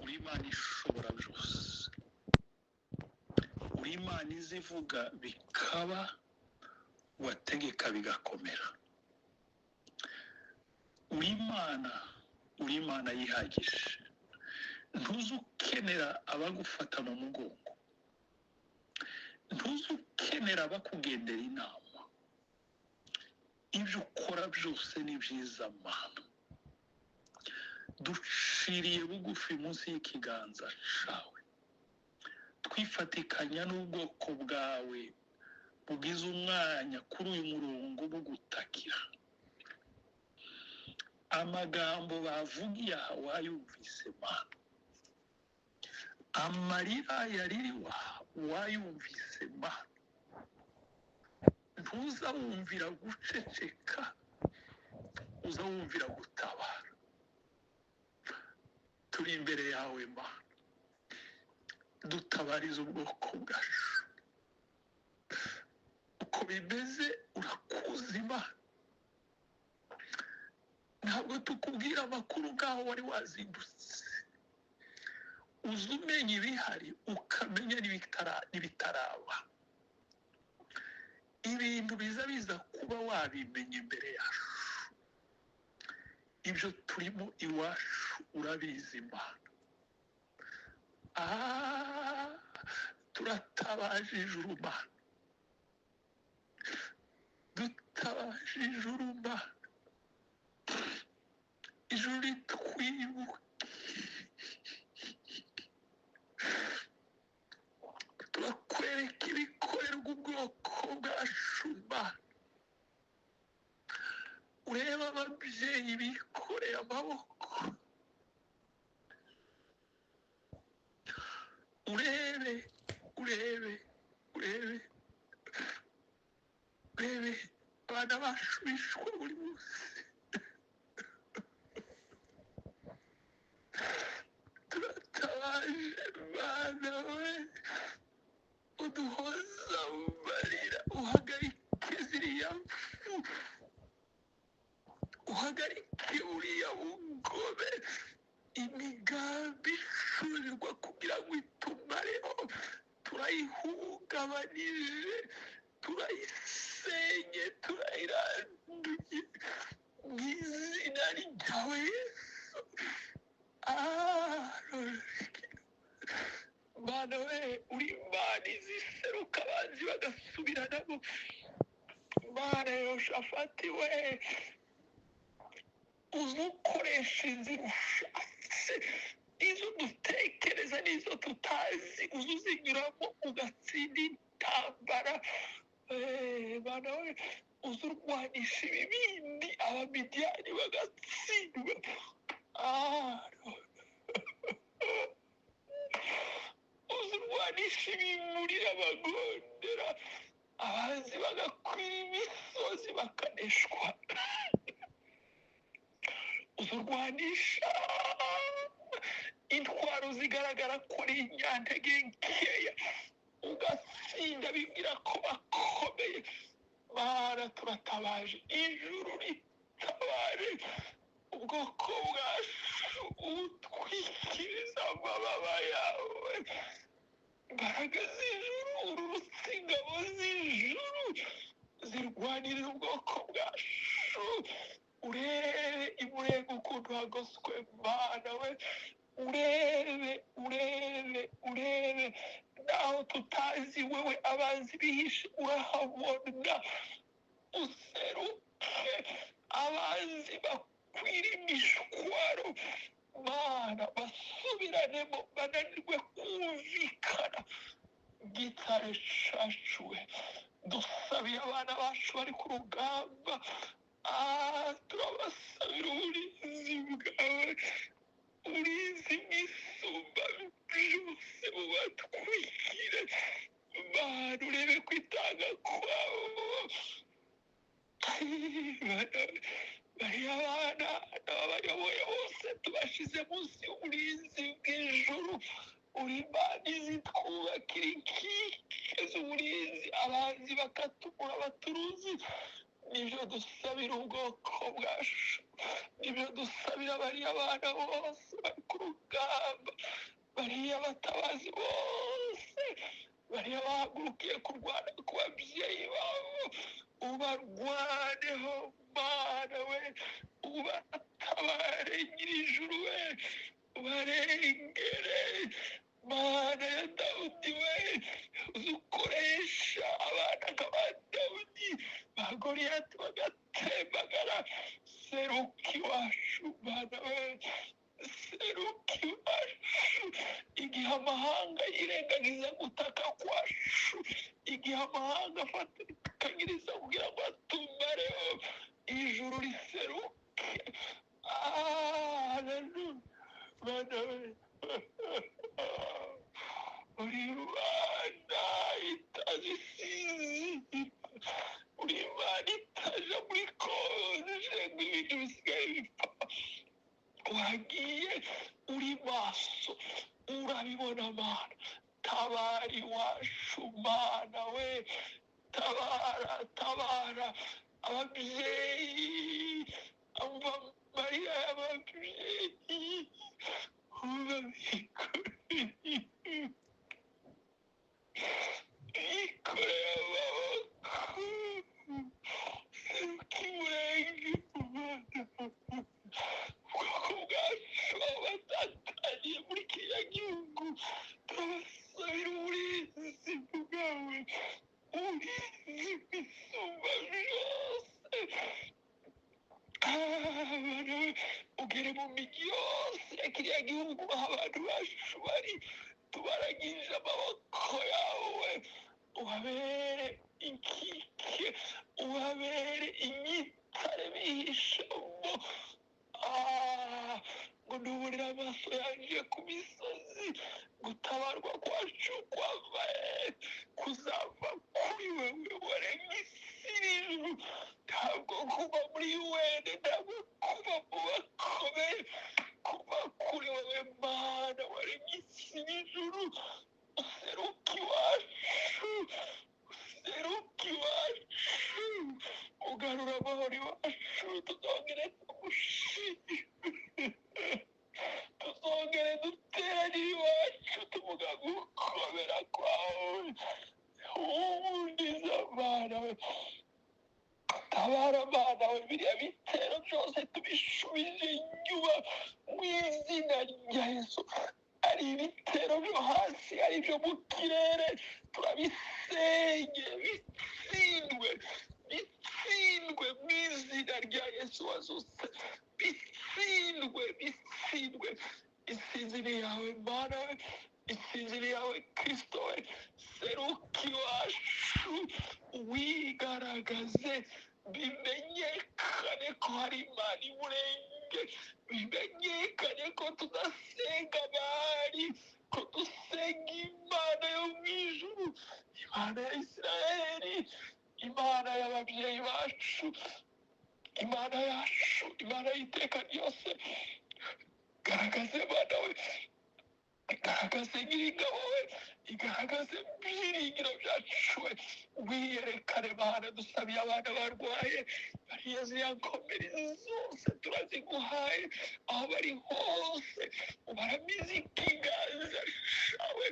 Uri Imana ishobora byose, uri Imana izi ivuga bikaba, wategeka bigakomera. Uri Imana, uri Imana yihagije, ntuzi ukenera abagufata mu mugongo, ntuzi ukenera abakugendera inama. Ibyo ukora byose ni byiza, Mana. Duciriye bugufi munsi y'ikiganza cawe, twifatikanya n'ubwoko bwawe bugize umwanya kuri uyu murongo bugutakira. Amagambo bavugiye aha wayumvise, Mana. Amarira yaririwe aha wayumvise, Mana. Ntuza wumvira guceceka, uza wumvira gutabara. Turi imbere yawe, Mana, dutabariza ubwoko bwacu. Uko bimeze urakuzi, Imana. Ntabwo tukubwira amakuru nk'aho wari wazindutse. Uza umenya ibihari, ukamenya n'ibitaraba. Ibintu biza kuba wabimenye imbere yacu. Ibyo turimo iwacu urabizi, Imana. Ah, turatabaje ijuru, Mana. Dutabaje ijuru, Mana. Ijuru ritwibuke. Turakwereka ibikorerwa ubwoko bwacu, Mana. Urebe ababyeyi bikoreye amaboko, urebe, urebe, urebe, urebe abana bacu bishwe buri munsi. Turatabaje, Mana we, uduhoza mu marira, uhagarike ziriya mfu, uhagarike buriya bugome, imigambi icurirwa kugira ngo itumareho. Turayihungabanije, turayisenye, turayiranduye mu izina ryawe Yesu. Ah, Mana we, uri Imana iziseruka abanzi bagasubiranamo. Mana Yoshafati we, uzukoresha inzira ushatse, izo dutekereza n'izo tutazi, uzuzinyuramo ugatsinda intambara. Mana we, uzurwanisha ibibindi Abamidiyani bagatsindwa. Ah, uzurwanisha ibimurira abagondera, abanzi bagakwira imisozi bakaneshwa. Uzurwanisha intwaro zigaragara ko ari inyantege nkeya, ugatsinda bibwira ko bakomeye. Mana, turatabaje, ijuru ritabare ubwoko bwacu, ubutwikiriza amababa yawe. Imbaraga z'ijuru, ururutse ingabo z'ijuru zirwanirira ubwoko bwacu. Urebe imurenge ukuntu hagoswe, Mana we. Urebe, urebe, urebe naho tutazi wewe abanzi bihishe urahabona. Useruke abanzi bakwira imishwaro, Mana, basubiranemo bananirwe kumvikana. Gitare cacu we, dusabiye abana bacu bari ku rugamba. Ah, turabasabira uburinzi bwawe, uburinzi bw'isumba byose bubatwikire. Mana, urebe kwitanga kwabo. Bariya bana n'ababayoboye bose tubashize munsi y'uburinzi bw'ijuru. Uri Imana izitwubakira inkike z'uburinzi, abanzi bakatumura abaturuzi. Nibyo dusabira ubwoko bwacu, nibyo dusabira bariya bana bose bari ku rugamba, bariya batabazi bose, bariya bahagurukiye kurwana ku babyeyi babo. Ubarwaneho Mana we, ubatabare nyir'ijuru we, ubarengere Mana ya Dawudi we. Uzukoresha abana nka ba Dawudi, ba Goliyati bagatembagara. Seruka iwacu Mana we, seruka iwacu. Igihe amahanga yirengagiza gutaka kwacu, igihe amahanga afatikanyiriza kugira ngo atumareho, ijuru riseruke. Haleluya Mana we, uri Imana itazisinzira, uri Imana itaja muri konje ngo ibintu bisigaye bipfa. Wagiye uri maso, urabibona Mana. Tabara iwacu Mana we, tabara, tabara ababyeyi, amarira y'ababyeyi bikoreye, bikoreye amaboko. Seruka Imurenge Mana, ubwoko bwacu aho batataniye muri kiriya gihugu, turabasabira uburinzi bwawe, uburinzi bw'isumba byose. Bana we, ugere mu migi yose ya kiriya gihugu aho abantu bacu bari, tubaragije amaboko yawe, ubabere inkike, ubabere inyitare bihishamo. Ngo nuburire amaso yanje ku misozi, gutabarwa kwacu kwavaye kuzava kuri wewe waremye isi n'ijuru. Ntabwo kuva muri wene, ntabwo kuva mu bakomeye, kuva kuri wewe Mana waremye isi n'ijuru. Useruka iwacu, useruka iwacu, ugarura amahoro iwacu, tuzongere tugushime, tuzongere duteranire iwacu tuvuga gukomera kwawe. Humuriza Mana we, tabara Mana we, biriya bitero byose tubishubije inyuma mu izina rya Yesu. Ari ibitero byo hasi, ari ibyo mu kirere, turabisenye, bitsindwe, bitsindwe mu izina rya Yesu wazutse, bitsindwe, bitsindwe. Intsinzi ni yawe Mana we, intsinzi ni yawe Kristo we. Seruka iwacu, wigaragaze, bimenyekane ko hari Imana Imurenge, bimenyekane ko tudasenga abari, ko dusenga Imana yo mu ijuru, Imana ya Isirayeli, Imana y'ababyeyi bacu, Imana yacu, Imana y'iteka ryose. Garagaze Mana we, igaragaze nyiringabo we, igaragaze byiringiro byacu we, wiyerekane Mana. Dusabiye abana barwaye, bariya ziriya nkomeri zose turaziguhaye, aho bari hose ubaramize ikiganza cawe,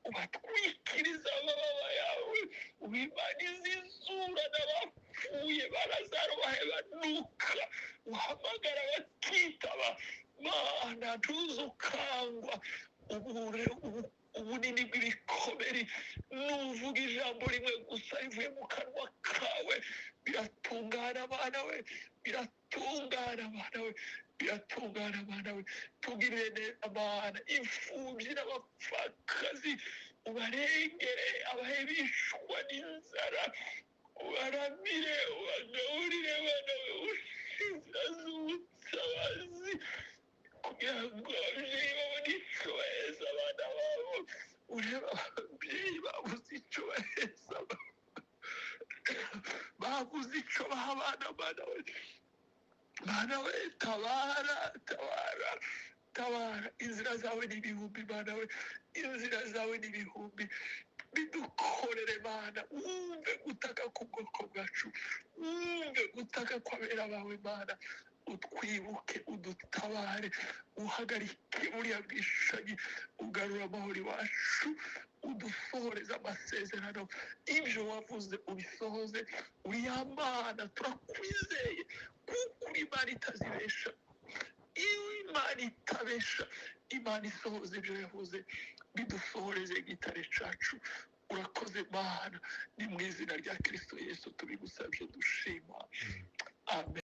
ubatwikiriza amababa yawe, ubimanize izura n'abapfuye barazaro bahebanuka, uhamagara bakitaba. Mana ntuzukangwa ubunini bw'ibikomere, nuvuga ijambo rimwe gusa rivuye mu kanwa kawe biratungana abana we, biratungana abana we, biratungana abana we. Tugirire neza abana, imfubyi n'abapfakazi, ubarengere abahebishwa n'inzara, ubaramire, ubagaburire abana we, ushize z'ubutabazi kugira ngo ababyeyi babone icyo baheza abana babo. Ureba ababyeyi babuze icyo baheza, babuze icyo baha abana. Bana we, Mana we, tabara, tabara, tabara. Inzira zawe ni ibihumbi Mana we, inzira zawe ni ibihumbi. Bidukorere Mana, wumve gutaka k'ubwoko bwacu, wumve gutaka kw'abera bawe Mana, utwibuke, udutabare, uhagarike buriya bwishanyi, ugarura amahoro iwacu, udusohoreze amasezerano, ibyo wavuze ubisohoze. Uriya Mana turakwizeye, kuko uri Imana itazibesha, Imana itabesha, Imana isohoza ibyo yavuze. Bidusohoreze igitare cacu. Urakoze Mana, ni mu izina rya Kristo Yesu tubigusabye dushima, amen.